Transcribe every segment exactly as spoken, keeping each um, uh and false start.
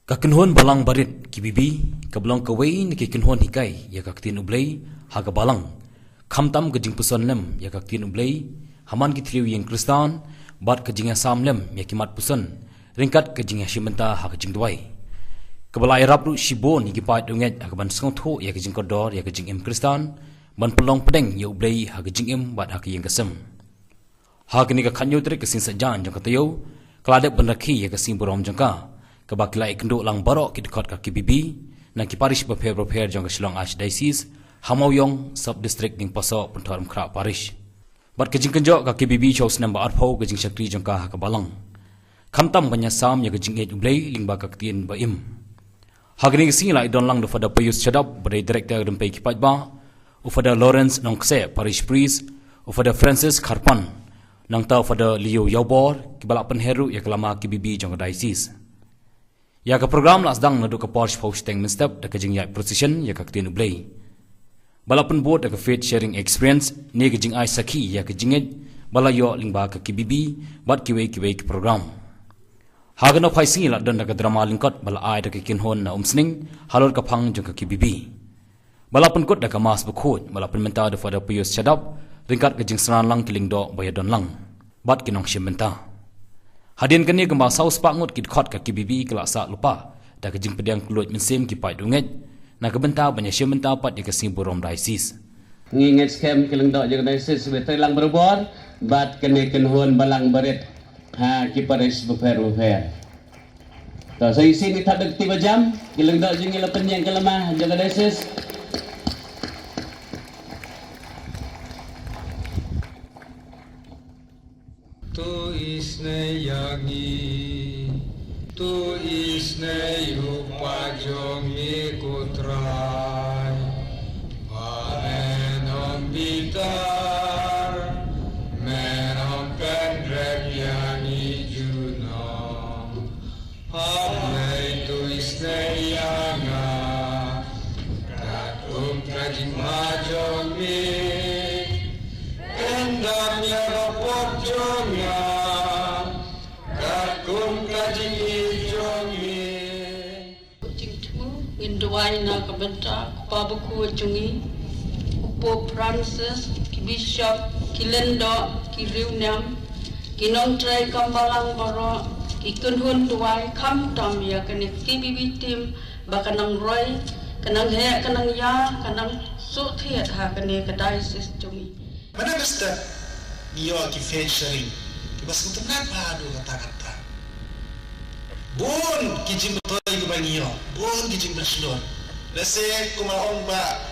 Ka kynhun Balang Barit, K B B, ka ba long kawei na ki kynhun hikai ïa ka ktien U Blei ha ka Balang, khamtam ka jingpuson lem ïa ka ktien U Blei ha man ki thliew ïing Khristan, bad ka jingïasam lem ïa ki mat puson ryngkat ka jingïashim bynta ha ka jingduwai, ka ba la ïarap ruh shibun ïa ki paid riewngeit ha ka ban sngewthuh ïa ka jingkordor ïa ka jingim Khristan, ban pynlong pdeng ïa U Blei ha ka jingim bad ha ka ïing ka sem. Ha kane ka khatñiew tarik ka Sngi Saitjaiñ jong ka taïew, ka la dep ban rakhe ïa ka sngi burom jong ka, kaba ki la ïakynduh lang baroh ki dkhot ka K B B na ki parish bapher bapher jong ka Shillong Archdiocese, ha Mawïong Sub-District, Diengpasoh, Pynthorumkhrah Parish. Bad ka jingkynjoh ka K B B sha u snem ba arphew ka jingshakri jong ka ha ka Balang, khamtam ban ïasam ïa ka jingïeit U Blei lyngba ka ktien ba im. Ha kane ka sngi la ïadon lang da u Father Pius Shadap, ba dei Director rympei ki paidbah, u Father Lawrence Nongkseh, Parish Priest, u Father Francis Kharpan, nangta u Father Leo Ïawbor, ki ba la pynher ruh ïa ka lama K B B jong ka Diocese. Ïa ka program la sdang naduh ka por shiphew shiteng mynstep da ka jingïaid procession ïa ka ktien U Blei, ba la pynbud da ka Faith Sharing Experience, ne ka jingai sakhi ïa ka jingngeit ba la ïoh lyngba ka K B B, bad kiwei kiwei ki program. Ha kane ka sngi la don da ka drama lyngkot ba la ai da ka kynhun na Umsning halor ka phang jong ka K B B, ba la pynkut da ka Mass bakhuid ba la pynmynta da u Father Pius Shadap, ryngkat ka jingsngew lang ki lyngdoh ba ïadon lang bad ki nongshim bynta. Hadien kane, kumba saw spah ngut ki dkhot ka K B B ki la sah lypa da ka jingpdiang kylluid mynsiem ki paid riewngeit na ka bynta ban ïashim bynta pat ïa ka sngi burom Diocese. Ngi ngeit skhem ki lyngdoh jong ka Diocese ba trei lang barabor bad kane ka kynhun Balang Barit ha ki parish bapher bapher. To, sa shisien ngi thap da ka kti ba jam, ki lyngdoh jong ngi la pynïeng ka lama jong ka Diocese. To isynei ïa ngi, to isynei u Kpa jong ngi, ko Trai. Ba men ym bitar, men ym pynrep ïa ngi junom. Hynrei to isynei ïa nga katkum ka jingma jong me. Pyndam ïa ka pop jong nga katkum ka jingïeit jong me. Jingthmu, ngin duwai na ka bynta u Kpa bakhuid jong ngi, u Pope Francis, ki bishop, ki lyngdoh, ki riewniam, ki nongtrei kam balang baroh, ki kynhun duwai, khamtam ïa kane ka K B B team ba ka nang roi, ka nang heh, ka nang ïa, ka nang suk thied ha kane ka diocese jong ngi. Mynta mynstep ngi ïoh ki faith sharing kiba sngewtynnat bha haduh katta katta. Bun ki jingmyntoi kiba ngi ïoh, bun ki jingpynshlur. Lehse kumba ong Bah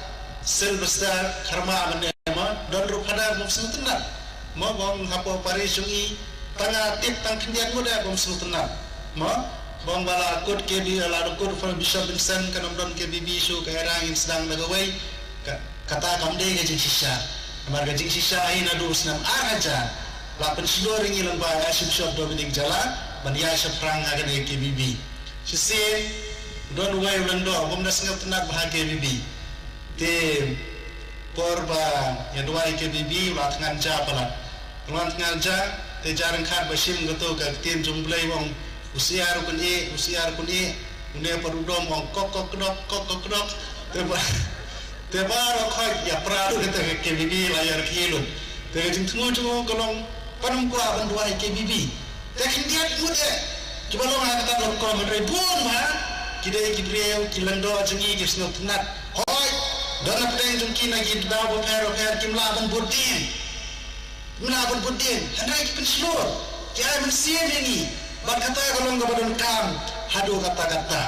Sylvester Kharma mynne, mo, don ruh Father bym sngewtynnat, mo, ba ong hapoh parish jong ngi tang nga tip tang khyndiat ngut eh bym sngewtynnat, mo. Ba ong ba la kut K B B, la kut Father Bishop Vincent, kan ym don K B B shuh, ka era ngin sdang da kawei. Ka, kata kam dei ka jingshisha. Namar ka jingshisha hi naduh u snem ar hajar la pynshlur ïa ngi lyngba Archbishop Dominic Jala ban ïaid shaphrang ha kane ka K B B. Shisien don uwei u lyngdoh bym da sngewtynnat bha ha K B B. Te por ba ïa duwai K B B u la thngan ja palat. U la thngan ja, te ja ryngkat ba shim kato ka ktien jong U Blei u ong, u syiar u kynïeh, u syiar u kynïeh, une pat u dom u ong kok kok kdok, kok kok kdok. Te ba, te baroh khoit ïa pra lut, te ka K B B la ïa rkhie lut. Te ka jingthmu jong u ka long, pan ym kwah ban duwai K B B. Te khyndiat ngut eh kiba long ha kata ka rukom, hynrei bun bha ki dei ki briew, ki lyngdoh jong ngi, ki sngewtynnat. Hooid, don na pdeng jong ki na ki daw bapher bapher kim lah ban bud dieng. Kim lah ban bud dieng, hynrei ki pynshlur, ki ai mynsiem ïa ngi. Bad kata ka long kaba donkam haduh katta katta.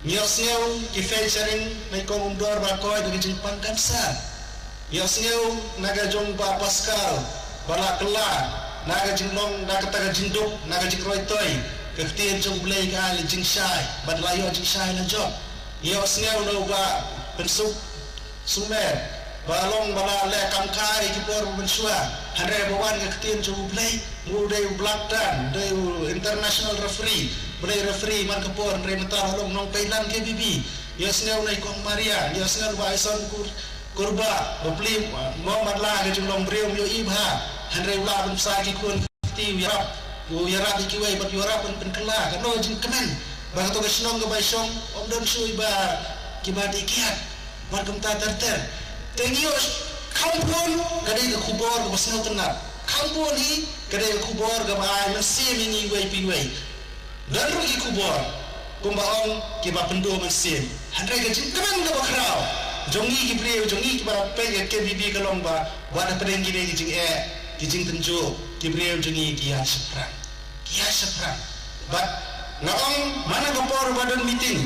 Ngi ïohsngew ki faith sharing na i Kong Umdor ba koit da ka jingpang cancer. Ngi ïohsngew na ka jong Bah Pascal ba la kylla na ka jinglong, na kata ka jingduk, na ka jingroi toi, ka ktien jong U Blei ka ai la jingshai bad la ïoh jingshai la jop. Ngi ïohsngew na u Bah Pynsuk Sumer ba long ba la leh kam kai ki por mynshuwa, hynrei ba wan ka ktien jong U Blei, u dei u Black Dan, dei u international referee, ba dei referee man ka por, hynrei mynta la long nongpeit lang K B B. Ngi ïohsngew na i Kong Maria, ngi ïohsngew na Bah Aison Kur, Kurba, ba plie, mo, man la ka jinglong briew ym ïohi bha, hynrei u lah ban bsa ki khun ki kti, u ïarap, u ïarap ïa kiwei bad u ïarap ban pynkylla, kano ka jingkmen Ba kato ka shnong kaba i shong, ym don shuh iba, kiba dei kiad. Bad kumta ter ter. Te ngi ïoh kham bun ka dei ka khubor kaba sngewtynnat. Kham bun hi ka dei ka khubor kaba ai mynsiem ïa ngi iwei pa iwei. Don ruh ki khubor kumba ong kiba pynduh mynsiem. Hynrei ka jingkmen kaba khraw jong ngi ki briew, jong ngi kiba peit ïa K B B ka long ba, wat hapdeng kine ki jingeh, ki jingtynjuh, ki briew jong ngi ki ïaid shaphrang. Ki ïaid shaphrang. Bad nga ong man ka por ba don meeting,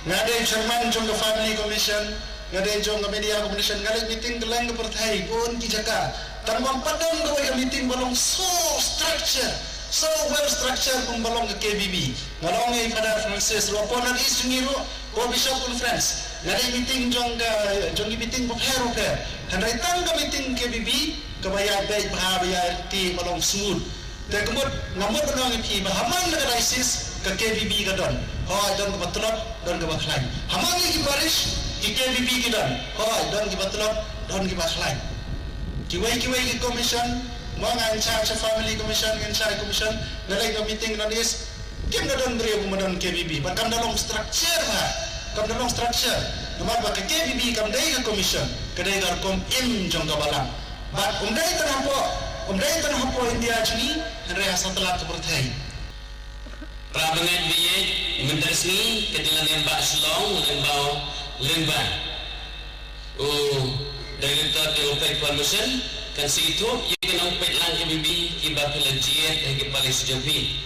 nga dei chairman jong ka family commission, nga dei jong ka media commission, nga leit meeting kylleng ka pyrthei, bun ki jaka. Tang ba ym pat don kawei ka meeting ba long so structure, so well structure kum ba long ka K B B. Nga la ong ïa i Father Francis ruh, hapoh North East jong ngi ruh, hapoh Bishop Conference, nga leit meeting jong ka, jong ki meeting bapher bapher. Hynrei tang ka meeting K B B kaba ïaid beit bha, ba ïaid ryntih, ba long smooth. Te ka mut, nga mut ban ong ïa phi ba ha man la ka diocese ka K B B ka don. Hooid, don kaba tlot, don kaba khlaiñ. Ha man la ki parish ki K B B ki don. Hooid, don kiba tlot, don kiba khlaiñ. Kiwei kiwei ki commission, mo nga in charge family commission, nga in charge commission, nga leit ka meeting North East, kim da don briew kumba don K B B, bad kam da long structure ha. Kam da long structure. Namar ba ka K B B kam dei ka commission, ka dei ka rukom im jong ka balang. Bad ym dei tang hapoh, ym dei tang hapoh India jong ngi, hynrei ha satlak ka pyrthei. Para bangeit ba ïeit, mynta ka sngi ka jylla niam ba Shillong, lyngba, lyngba u Director jong ka Faith Foundation, kan sa ïathuh ïa ka nongpeitlang K B B kiba phi la jied ha ki parish jong phi.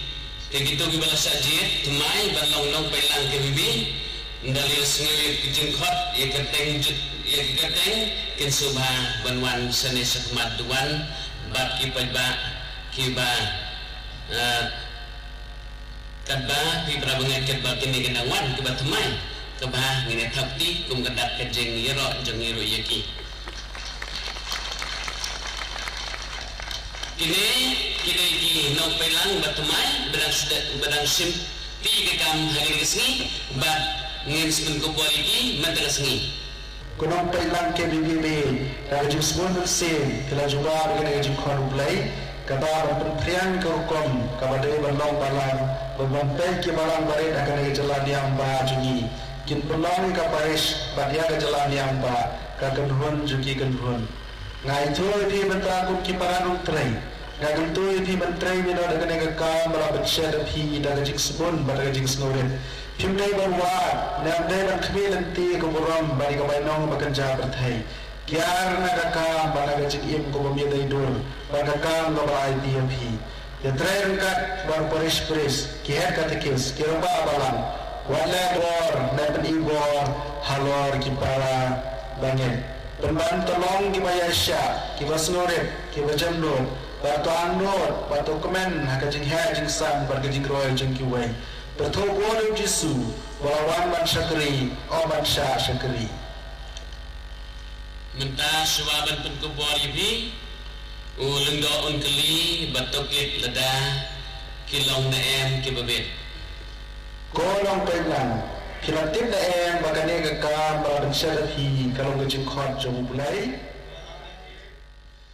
Te kito kiba la shah jied thymmai ban long nongpeitlang K B B, ynda la ïohsngew ïa ka jingkhot, ïa ka kyrteng, ïa ka kyrteng, kin sngewbha ban wan shane shakhmat, wan bad ki paidbah kiba, eh, katba phi para bangeit, katba kine ki nang wan kiba thymmai, kaba ngin ïa thap kti kum ka dak ka jingïaroh jong ngi ruh ïa ki. Kine ki dei ki nongpeitlang ba thymmai ba dang sdang, ba dang shim ti ka kam ha kine ki sngi, bad ngin sa pynkupbor ïa ki mynta ka sngi. Ki nongpeitlang K B B ba ïeit, da ka jingsbun mynsiem ki la jubab ïa kane ka jingkhot U Blei, kaba ban pynphriang ka rukom kaba dei ban long balang, ban ban peit ki balang barit ha kane ka jylla niam ba jong ngi. Kin pynlong ïa ka parish bad ïa ka jylla niam ba ka kynhun jong ki kynhun. Nga ïathuh ïa phi mynta kum ki para nongtrei. Nga kyntu ïa phi ban trei mino da kane ka kam ba la pynshet ïa phi da ka jingsbun bad da ka jingsngewrit. Phim dei ban wad, ne ym dei ban khmih lynti ïa ka burom bad ïa ka bainong ba kynja pyrthei. Kiar na ka kam bad na ka jingim kaba miet dei dur bad ka kam kaba la aiti ïa phi. Ïatrei ryngkat bad u parish priest, ki head catechist, ki rangbah balang, wat leh bor ne pyni bor halor ki para bangeit. Pynban to long kiba ïaishah, kiba sngewrit, kiba jemnud, bad to angnud, bad to kmen ha ka jingheh jingsang bad ka jingroi jong kiwei. Pyrthuh bor ïa u Jisu, ba la wan ban shakri, ym ban shah shakri. Mynta shuwa ban pynkup bor ïa phi, u lyngdoh un kylli bad tohkit lada ki long ne em kiba bit. Ko nongpeitlang, phi la tip ne em ba kane ka kam ba la pynshet ïa phi ka long ka jingkhot jong U Blei?